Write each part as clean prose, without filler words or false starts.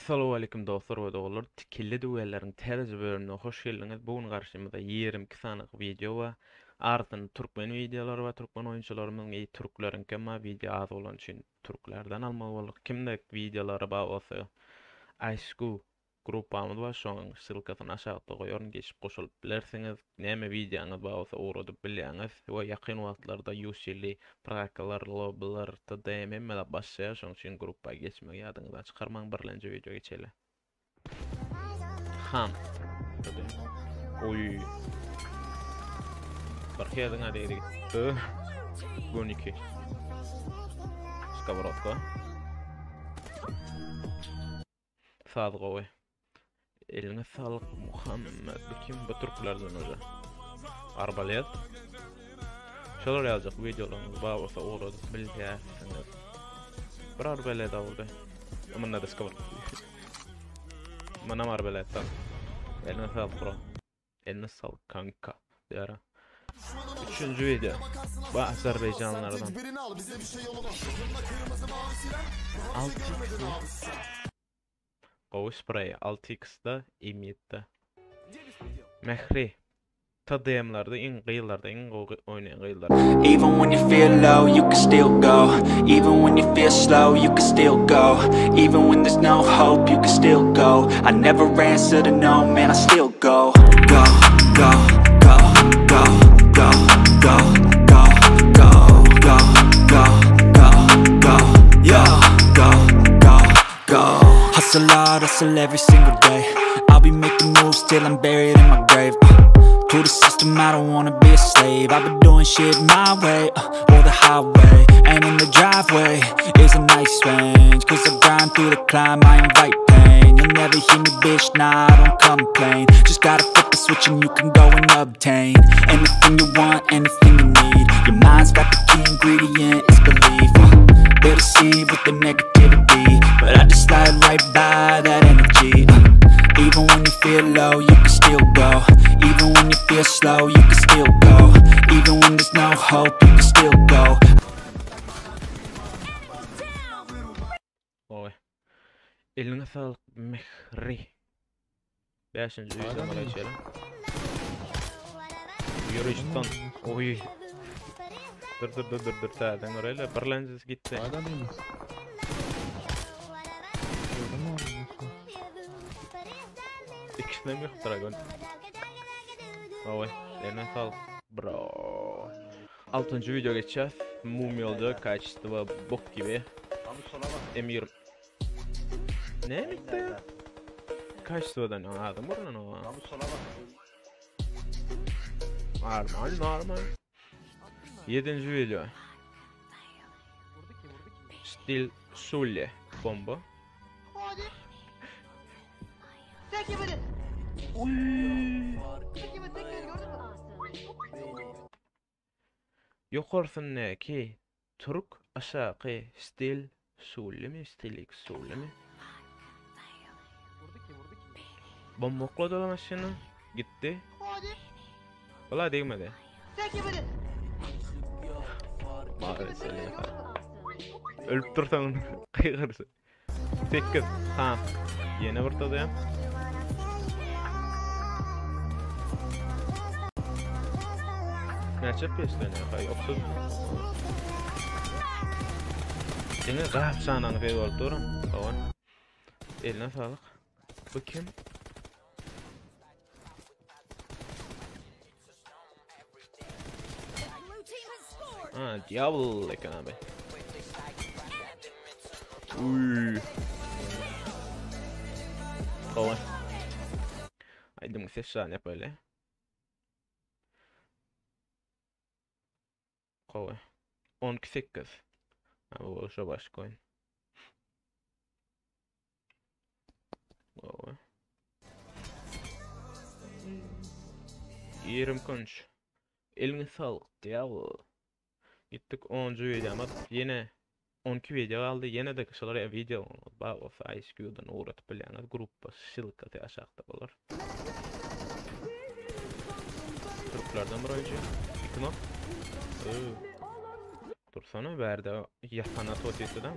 Assalamualeýkum dostlar we doganlar. Tikilli düwelleriň täzeje bölümine hoş geldiňiz. Bu gün garşymyzda 22 sany wideo bar. Arasynda türkmen wideolary bar, türkmen oýunçylarymyzyň i türkleriňkem bar. Wideo az bolany üçin türklerden almaly bolduk. Kimde wideolary bar bolsa ISQ gruppamyz bar. Şonuň ssylkasyny aşakda goýaryn, geçip goşulyp bilersiňiz. Näme wideoňyz bar bolsa ugradyp bilýäňiz we ýakyn wagtlarda UCL prakalar, lobbylar, TDM hemme zat başlaýar. Şonuň üçin gruppa geçmegi ýadyňyzdan çykarmaň. Birlenji wideo geçeli. Ham. Oý. Bir heziň degdi gitdi. Gün 2. Skoworodka. Saz gowy. Eliňe saglyk Muhammed. Bu kim? Bu türklerden oja. Arbalet. Şolar ýaljak wideolaryňyz bar bolsa ugradyp bilýärsiňiz. Bir arbalet aldy. Munda da skowr. Munam arbaletden. Eliňe saglyk bro. Eline saglyk kanka. Diýara. Üçünji video. Bu Azerbaycanlardan. 6x. Gowy sprey 6x-da M7-de. Mähri. TDM-lerde iň gyzlarda iň gowy oýnaýan gyzlar. Even when you feel low, you can still go. Even when you feel slow, you can still go. Even when there's no hope, you can still go. I never answer to no, man, I still go. Go, go, go, go, go, go, go, go, go, go, go, go, yo, go, go, go. Hustle hard, hustle every single day. I'll be making moves till I'm buried in my grave. To the system, I don't wanna be a slave. I've been doing shit my way, or the highway. And in the driveway is a nice range. Cause I grind through the climb, I invite pain. You'll never hear me, bitch, nah, I don't complain. Just gotta flip the switch and you can go and obtain anything you want, anything you need. Your mind's got the key ingredient, it's belief. They deceive with the negativity, but I just slide right by that energy. Even when you feel low, you can still go. Even when you feel slow, you can still go. Even when there's no hope, you can still go. Gowy. Eliňe saglyk Mähri. Bäşinji videoma geçelim. Ýörüşden. Oý. Dur dur dur dur dur täzeden göreýle. Birlenjisi gitdi. İkisine mi dragon? Gowy. Eline saglyk bro. Altynjy video geçýäs. Mumyalda kaçestvo bok gibi. Emir. Ne bitti? Kaçtvodan adam buradan o. Normal normal. Yedinci video. Stil Sulle bomba. Hadi. Tek yemedi. Tek yemedi, tek yemedi gördün mü? Ýokarsyndaky türk, aşaky stil Sullemi, stilik Sullemi. Bomba oklady ola maşyna. Gitdi. Hadi. Ola degmedi. Tek yemedi. Maalesef. Ölüp dursaň gygyrsyn. 8. Ha. Ýene bir tadýam. Näçe peşlenýär? Haý, 30. Diňe gapşanany pey bolup dur. Hawa. Eline saglyk. Bu kim? Ha, Diablo eken abi. Uy. Gowy. Aýdymyň ses şany ýap öyle. Gowy. 12-8. Ha, bu bolsa başga oýun. Gowy. 23. Eliňe saglyk, Diablo. Gitdik 10-njy wideomyz. Ýene 12 wideo galdy. Ýene de şolar ýaly wideo bar bolsa ICQ-dan ugradyp bilýäňiz. Gruppa ssylkasy aşakda bolar. Türklerden bir oýunçy. 2 nok. Dursana bärde ýatana totisiden.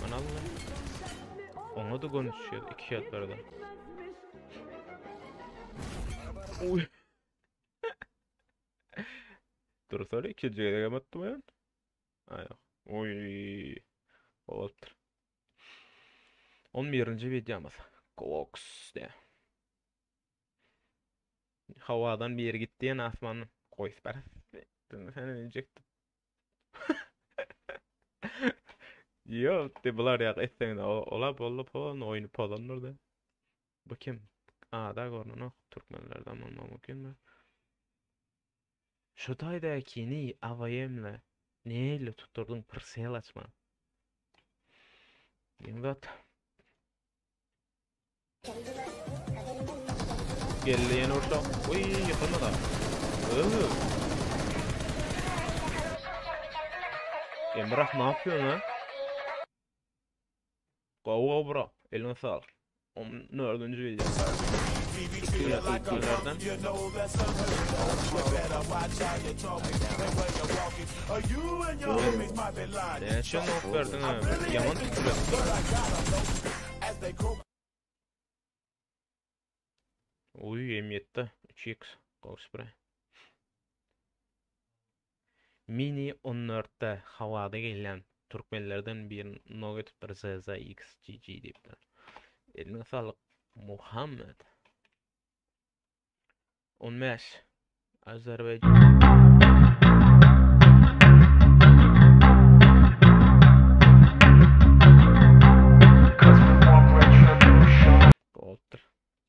Mana aldy. Oňa da göni düşýär, iki head berdi. Uy. Dursana ikinji gezek hem atdym aýan. Aý. Uy. Bolupdyr. 11-nji wideomyz. Koks diýä. Hawadan biri gitdi ýene asmandan. Goýup ber. Sen diýjekdim. Ýok, de bular ýa etseň ola boldy polny oýny pozandyr da. Bu kim? Ada görnenok. Türkmenlerden bolmagy mümkinmi? Şu taýdakini AWM-le nähili tutdurdyň prsel açman? Geň zat. Geldi ýene bir şok. Uý, ýykylmady. Öö. Emrah ne yapıyorsun ha? Gowy gowy bro. Eliňe saglyk. 14-nji video. Türkmenlerden. Näçe nok berdiň ha? Ýaman tutdular. Uy M7 3x gowy spray. Mini 14-de hawada gelýän türkmenlerden birini nog edipdir ZZXGG diýipdir. Eliňe saglyk Muhammed. 15 Azerbaýjan Bolupdyr.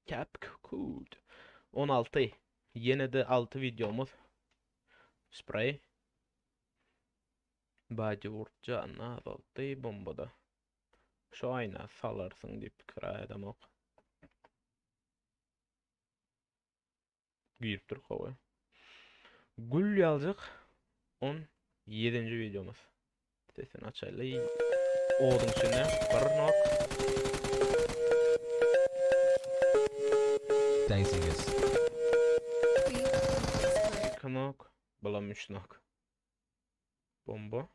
Cap code. 16. Ýene-de 6 wideomyz. Spray. Bady vurup janyny azaltdy bombada. Şu aýna salarsyň diýip pikir edemok. Girip dur hawa. Gül ýaljak 17-nji wideomyz. Sesini açaýly. Oduň içinde bir nok. Thanks İki nok. Bulam üç nok. Bomba.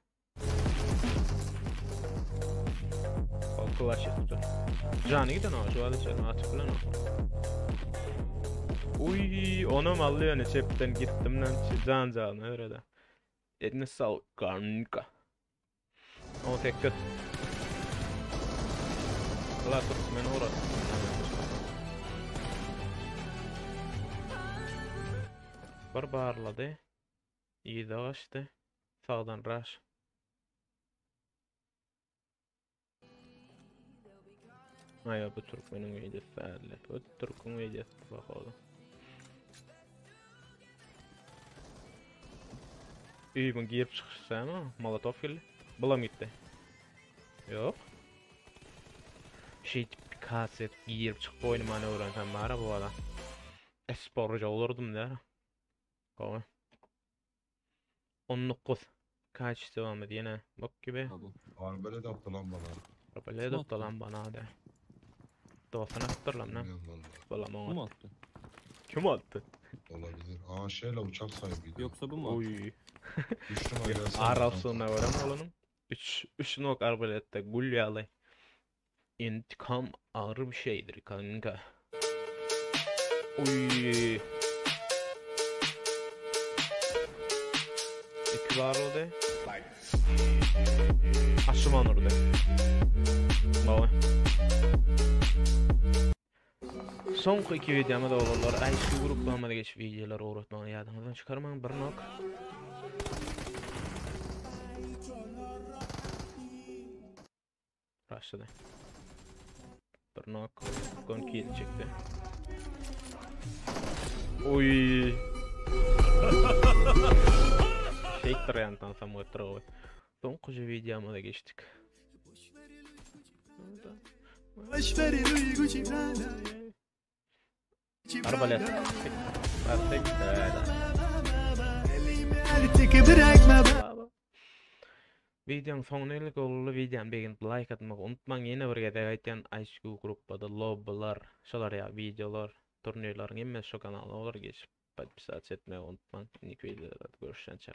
Ol klaş etdi. Jany giden o, şu adı çelme atıp bilen o. Uy, onam aldı yani çepten gittim lan. Can canı öyle de. Eline sağlık kanka. 18. La Türkmen uğradı. Bir barladı. Yza gaçdy. Sagdan rush. Aýa bu türkmeniň videosy däldi. Bu türküň videosy bakalım. Üýümiň girip çykyşy ama Molotov geldi. Bulam gitdi. Ýok. Şeýdip kas edip girip çykyp oýnamany öwrensem bara bu adam. Esporja olurdum der. Gowy. 19. Kaçtı ýene bok gibi. Arbelet attı lan bana. Arbelet attı lan bana de. Dostuna attılar lan. Bilmiyorum vallahi. Vallahi Bu ona mu attı. attı? Kim attı? Olabilir. Aa şeyle uçak sahibiydi. Yoksa bu mu attı? Oy. Üç numara gelsene. Arasına göre olanın. 3 3 nok arbalette gül ýaly. İntikam ağır bir şeydir kanka. Uy. İki var oldu. Aşıman orada. Baba. Soňky iki videoma da olarlar. Ay şu gruplamada geç videolar uğratmagy ýadyňyzdan çykarmaň bir nok. Başladı. Bir nok. Gon kill çekti. Oy. Şeýtdir ýan tansam otur. Soňky videoma da geçdik. Arbalet. Artık Videonun soňuna geldik. Ogully videony begenip like atmagy unutmaň. Ýene bir gezek aýtýan IQ gruppada lobbylar, şolar ýa videolar, turnirleriň hemmesi şu kanalda bolar. Geçip podpisat etmegi unutmaň. Indiki videolarda görüşýänçä.